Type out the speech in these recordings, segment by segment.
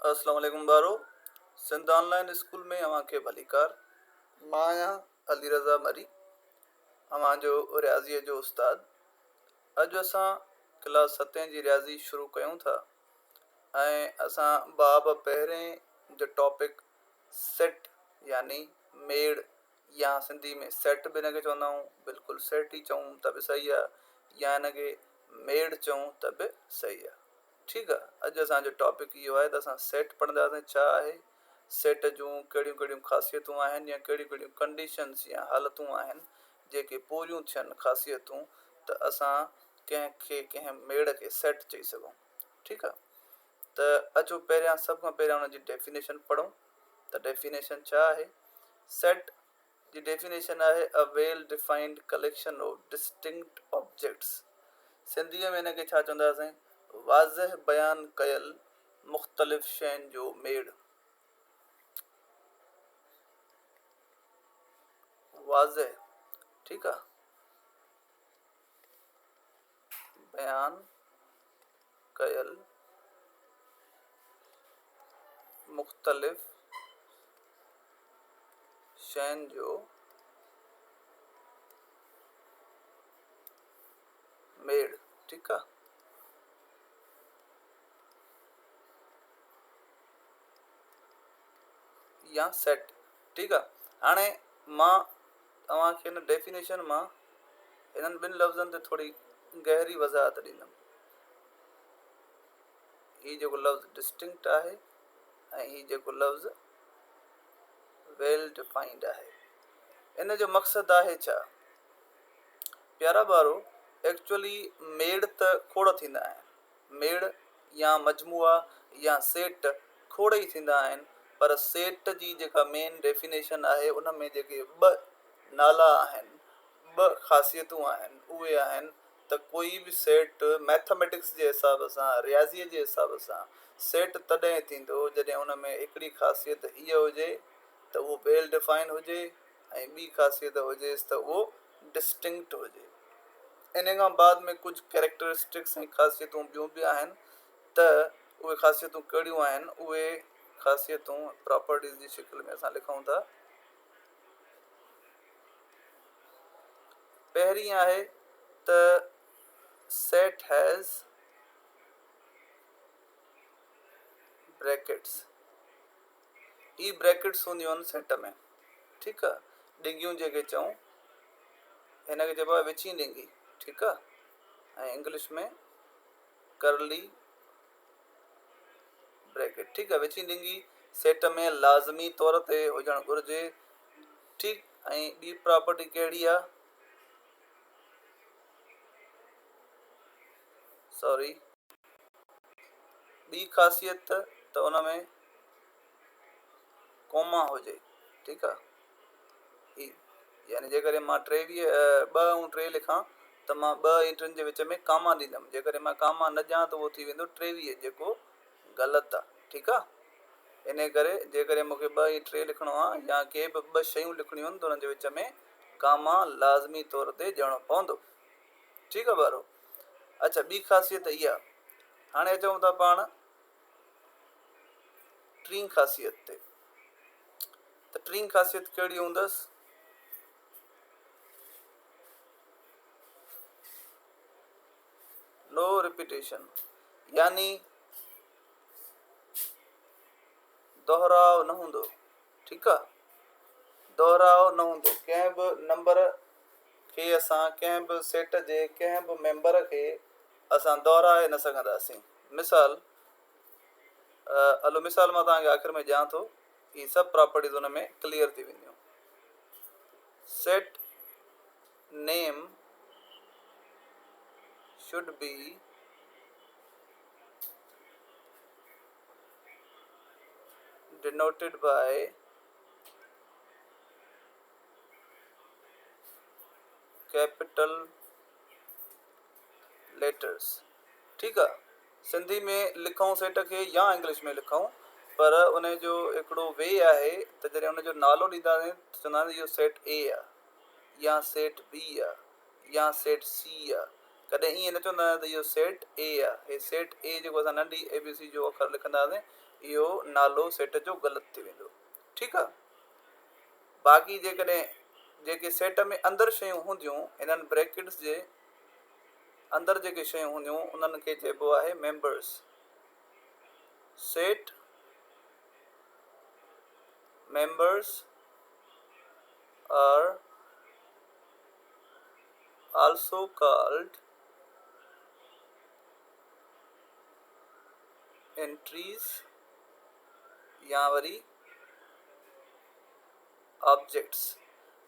اسلام عليڪم ٻارو سنڌ آن لائن اسڪول ۾ اوهان کي ڀليڪار. مان آهيان علي رضا مري اوهان جو رياضيء جو استاد. اڄ اسان ڪلاس ستين جي رياضي شروع ڪيون ٿا ۽ اسان باب پهرين جو ٽاپڪ سيٽ يعني ميڙ يا سنڌي ۾ سيٽ به هن کي چوندا آهيون بلڪل سيٽ ئي چئون ته به صحيح آهي يا هن کي ميڙ چئون ته به صحيح آهي ٺيڪ آهي اڄ اسان جو ٽاپڪ اهو آهي ته اسان سيٽ پڙهنداسين ڇا آهي سيٽ جون ڪهڙيون ڪهڙيون خاصيتون آهن يا ڪهڙيون ڪهڙيون ڪنڊيشنس يا حالتون آهن جيڪي پوريون ٿين خاصيتون ته اسان ڪنهن کي ڪنهن ميڙ کي سيٽ چئي سگهون ٺيڪ آهي ته اچو پهريان سڀ کان پهريان ان جي ڊيفينيشن پڙهون ته ڊيفينيشن ڇا آهي؟ سيٽ جي ڊيفينيشن آهي A well defined collection of distinct objects. سنڌيء ۾ ان کي ڇا چونداسين؟ واضح بيان ڪيل مختلف شين جو ميڙ. واضح ٺيڪ آ بيان ڪيل مختلف شين جو ميڙ ٺيڪ آ. يا سيٽ ٺيڪ آ. هاڻي مان توهان کي ان ڊيفينيشن مان انهن ٻن لفظن تي ٿوري گهري وضاحت ڏيندم. هي جيڪو لفظ ڊسٽنڪٽ آهي ۽ هي جيڪو لفظ ويل ڊفائنڊ آهي ان جو مقصد آهي ڇا؟ پيارا ٻارو ايڪچوئلي ميڙ ته کوڙ ٿيندا آهن ميڙ يا مجموعا يا سيٽ کوڙ ئي ٿيندا آهن پر سيٽ جي جيڪا مين ڊيفينيشن آهي ان ۾ جيڪي ٻه نالا آهن ٻه خاصيتون آهن اهي آهن ته ڪوئي به سيٽ مئٿميٽڪس جي حساب سان رياضي جي حساب سان سيٽ تڏهن ٿيندو جڏهن ان ۾ هڪڙي خاصيت هيء هجي ته اهو ويل ڊفائن هجي ۽ ٻي خاصيت هجيس ته اهو ڊسٽنڪٽ هجي. ان کان بعد ۾ ڪجهه ڪيريڪٽرسٽڪس ۽ خاصيتون ٻيون به آهن ته اهي خاصيتون ڪهڙيون آهن اهي خاصيتون پراپرٽيز جي شڪل ۾ اسان لکون ٿا. پهرين آهي ته سيٽ هيز بريڪيٽس هي بريڪيٽس هونديون آهن سيٽ ۾ ٺيڪ آهي ڊگهيون جيڪي چئون هن کي چئبو آهي وچين ڊينگي ٺيڪ آ ۽ انگلش ۾ ڪرلي بريڪيٽ ٺيڪ آ وچين ڊينگي سيٽ ۾ لازمي طور تي هجڻ گهرجي ٺيڪ ۽ ٻي پراپرٽي ڪهڙي آ سوري ٻي خاصيت ته ان ۾ ڪوما هجي ٺيڪ آ هي يعني جيڪڏهن مان ٽيويهه ٻه ۽ ٽي لکان ته مان ٻه ۽ ٽن جي وچ ۾ ڪاما ڏيندم جيڪڏهن مان ڪاما نه ڏيان ته اهو ٿي ويندو 23 جيڪو غلط آ ٺيڪ آ ان ڪري جيڪڏهن مونکي ٻه ۽ ٽي لکڻو آ يا ڪي به ٻه شيون لکڻيون آهن ته انهن جي وچ ۾ ڪاما لازمي طور تي ڏيڻو پوندو ٺيڪ آ ٻارو اچھا ٻي خاصيت اها هاڻي اچون ٿا پاڻ ٽين خاصيت تي ته ٽين خاصيت ڪهڙي هوندس؟ نو رپيٽيشن يعني دهراء نه هوندو ٺيڪ آ دهراء نه هوندو ڪنهن به نمبر کي اسان ڪنهن به سيٽ جي ڪنهن به ميمبر کي اسان دهرائي نه سگهنداسين مثال هلو مثال مان توهان کي آخر ۾ ڏيان ٿو هي سڀ پراپرٽيز ان ۾ ڪليئر ٿي وينديون set name should be denoted by capital letters ٺيڪ آ سنڌي ۾ لکون سيٽ کي يا انگلش ۾ لکون پر ان جو هڪڙو وي آهي ته جڏهن ان جو نالو ڏينداسين ته چونداسين اهو سيٽ اي آ يا سيٽ بي آ يا سيٽ سي آ. ڪڏهن ائين نه چوندا آهيون ته اهو سيٽ اي آهي. هي سيٽ اي جيڪو اسان ننڍي اي بي سي جو اکر لکنداسين اهو نالو سيٽ جو غلط ٿي ويندو. ٺيڪ آهي. باقي جيڪڏهن جيڪي سيٽ ۾ اندر شيون هونديون انهن بريڪٽس جي اندر جيڪي شيون هونديون انهن کي چئبو آهي members. Set members are also called entries يا وري آبجيڪٽس.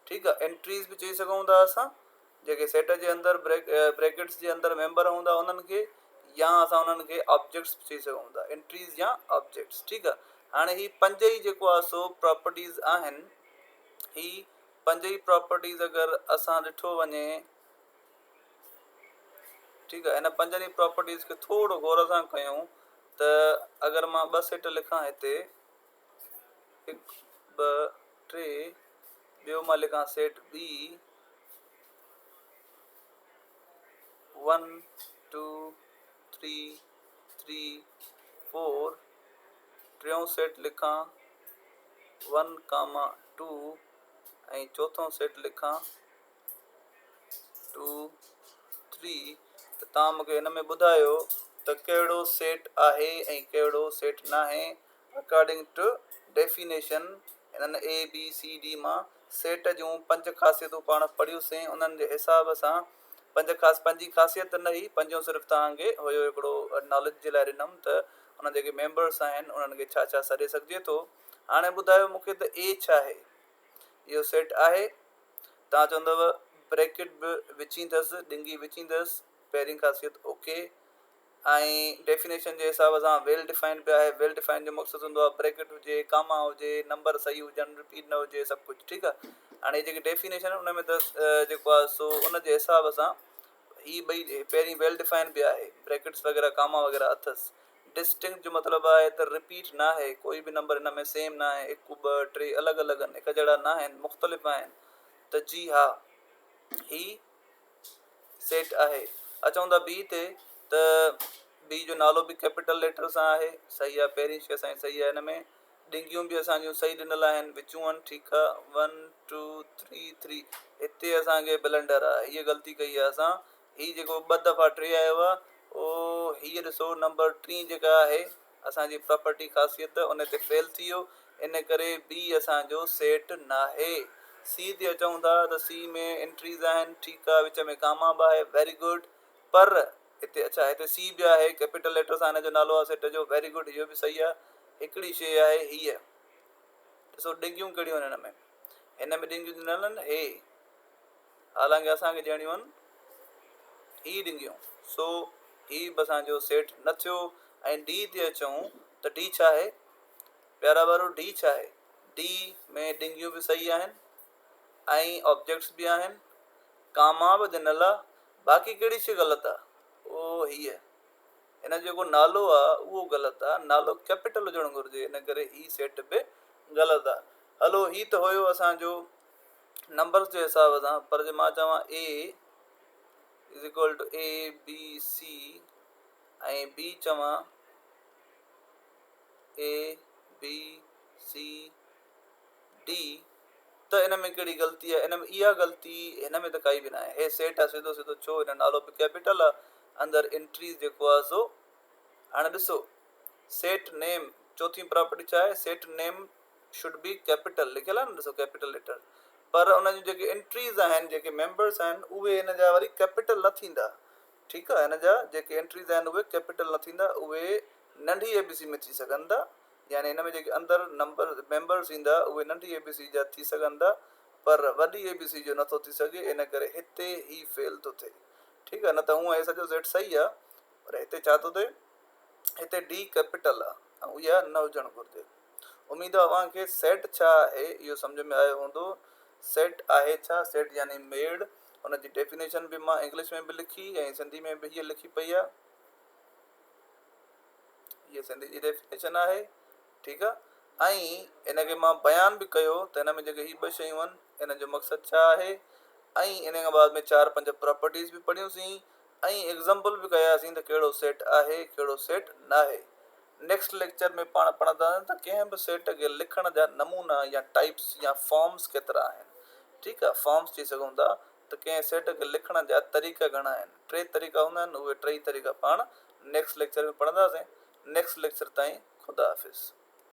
ٺيڪ آ، انٽريز به چئي سگهون ٿا اسان جيڪي سيٽ جي اندر بريڪٽس جي اندر ميمبر هوندا انهن کي، يا اسان انهن کي آبجيڪٽس به چئي سگهون ٿا، انٽريز يا آبجيڪٽس. ٺيڪ آ، هاڻي هي پنج ئي جيڪو آ سو پراپرٽيز آهن. هي پنج ئي پراپرٽيز اگر اسان ڏٺو وڃي، ٺيڪ آ، هن پنجن ئي پراپرٽيز کي ٿورو غور سان ڪيون ته اگر مان ٻه سيٽ لکان هتي، هڪ ٻه ٽي، ٻيو مان لکان set B one two three three four, ٽيون سيٽ لکان ون ڪاما ٽو ۽ چوٿون سيٽ لکان ٽو ٿري، ته توهان مون کي هن ۾ ٻڌايو ته ڪهڙو سيٽ آهي ۽ ڪهڙو سيٽ ناهي اڪارڊنگ ٽو ڊيفينيشن. هنن اي بي سي ڊي مان سيٽ جون پنج خاصيتون پاڻ پڙهيوسين، انهن جي حساب سان پنج خاص پنجين خاصيت نه هئي، پنجون صرف توهان کي هيو هڪڙو ناليج جي لاء ڏنم ته ان جيڪي ميمبرس آهن انهن کي ڇا ڇا سڏي سگهجي ٿو. هاڻي ٻڌايو مون کي ته اي ڇا آهي؟ اهو سيٽ آهي؟ توهان چوندؤ بريڪٽ به وچيندس، ڏنگي وچيندس، پهرين خاصيت اوڪي، ۽ ڊيفينيشن جي حساب سان ويل ڊفائنڊ به آهي. ويل ڊفائنڊ جو مقصد هوندو آهي بريڪٽ هجي، ڪاما هجي، نمبر صحيح هجن، رپيٽ نه هجي، سڀ ڪجهه ٺيڪ آهي. هاڻي جيڪي ڊيفينيشن ان ۾ ته جيڪو آهي سو ان جي حساب سان هي ٻئي پهرين ويل ڊفائنڊ به آهي، بريڪٽس وغيره ڪاما وغيره اٿس. ڊسٽنڪٽ جو مطلب آهي ته رپيٽ نه آهي، ڪوئي به نمبر هن ۾ سيم نه آهي، هڪ ٻه ٽي الڳ الڳ آهن، هڪ جهڙا نه آهن، مختلف آهن، ته جي ها هي سيٽ آهي. اچون ٿا بي تي ته بي جو نالو به ڪيپيٽل ليٽر سان آهي، صحيح آهي، پهرين شي اسان جي صحيح آهي. هن ۾ ڏنگيون به اسان جون صحيح ڏنل آهن، وچون آهن، ٺيڪ آهي، ون ٽو ٿري ٿري، هتي اسان کي بلنڊر آهي، هيء غلطي ڪئي آهي اسان، هي جيڪو ٻه دفعا ٽي آيو آهي، او هيء ڏسو نمبر ٽين جيڪا آهي اسان جي پراپرٽي خاصيت ان تي فيل ٿي ويو، ان ڪري بي اسان جو سيٽ ناهي. سي تي اچون ٿا ته سي ۾ انٽريز آهن، ٺيڪ آهي، وچ ۾ ڪاما به آهي، ويري گڊ، پر هتي اڇا هتي سي به آهي، ڪيپيٽل ليٽر سان هن جو نالو آهي سيٽ جو، ويري گڊ، اهو به صحيح آهي. هڪڙي شيء آهي هيء ڏسو ڏنگيون ڪهڙيون آهن هن ۾، هن ۾ ڏنگيون ڏنل آهن هي، حالانڪه اسان کي ڏيڻيون آهن هي ڏنگيون، سو هي به اسان جو سيٽ نه ٿيو. ۽ ڊي تي اچون ته ڊي ڇا آهي پيارا ٻارو؟ ڊي ڇا آهي؟ ڊي ۾ ڏنگيون به صحيح آهن ۽ آبجيڪٽس به آهن، ڪاما به ڏنل آهي، باقي ڪهڙي شيء غلط آهي؟ او هيء هن جو جيڪو نالو آهي اهو غلط آهي، نالو ڪيپيٽل هجڻ گهرجي، ان ڪري هي سيٽ به غلط آهي. هلو هي ته هيو اسان جو نمبرز جي حساب سان، پر جي مان چوان A is equal to A B C ۽ B چوان اي بي سي ڊي ته ان ۾ ڪهڙي غلطي آهي؟ ان ۾ اها غلطي هن ۾ ته ڪائي به ناهي، هي سيٽ آهي سڌو سڌو، ڇو هن نالو به ڪيپيٽل آهي، اندر انٽريز جيڪو آهي سو. هاڻي ڏسو سيٽ نيم چوٿين پراپرٽي ڇا آهي؟ Set name should be capital لکيل آهي نه، ڏسو ڪيپيٽل ليٽر، پر ان جون جيڪي انٽريز آهن جيڪي ميمبرس آهن اهي هن جا وري ڪيپيٽل نه ٿيندا. ٺيڪ آهي، هن جا جيڪي انٽريز آهن اهي ڪيپيٽل نه ٿيندا، اهي ننڍي اي بي سي ۾ ٿي سگهن ٿا، يعني هن ۾ جيڪي اندر نمبر ميمبرس ايندا اهي ننڍي اي بي سي جا ٿي سگهن ٿا، پر وڏي اي بي سي جو نٿو ٿي سگهي، ان ڪري هتي هي فيل ٿو ٿئي. ٺيڪ آهي، نه ته هونء هي سڄو سيٽ صحيح آهي، پر هتي ڇا ٿو ٿئي، هتي ڊي ڪيپيٽل آهي ۽ اها نه هجڻ گهرجي. اميد آهي اوهان کي سيٽ ڇا آهي اهو سمجهه ۾ آيو هوندو. سيٽ آهي ڇا؟ سيٽ يعني ميڙ، ان جي ڊيفينيشن به مان انگلش ۾ به لکي ۽ سنڌي ۾ به هيء لکي پئي آهي. هيء سنڌي جي ڊيفينيشن آهي، ٺيڪ آهي، ۽ ان کي مان بيان به ڪيو ته هن ۾ جيڪي هي ٻه شيون آهن انهن جو مقصد ڇا آهي، ۽ ان کان بعد ۾ چار پنج پراپرٽيز به پڙهيون سين. ۽ ايگزامپل به ڪياسين ته ڪهڙو سيٽ آهي ڪهڙو سيٽ ناهي. نيڪسٽ ليڪچر ۾ پاڻ پڙهنداسين ته ڪنهن به سيٽ کي لکڻ جا نمونا يا ٽائپس يا فارمس ڪيترا آهن. ٺيڪ آهي فارمس چئي سگهون ٿا ته ڪنهن سيٽ کي لکڻ جا طريقا گهڻا آهن. ٽي طريقا هوندا آهن اهي ٽئي طريقا پاڻ نيڪسٽ ليڪچر ۾ پڙهنداسين. نيڪسٽ ليڪچر تائين خدا حافظ.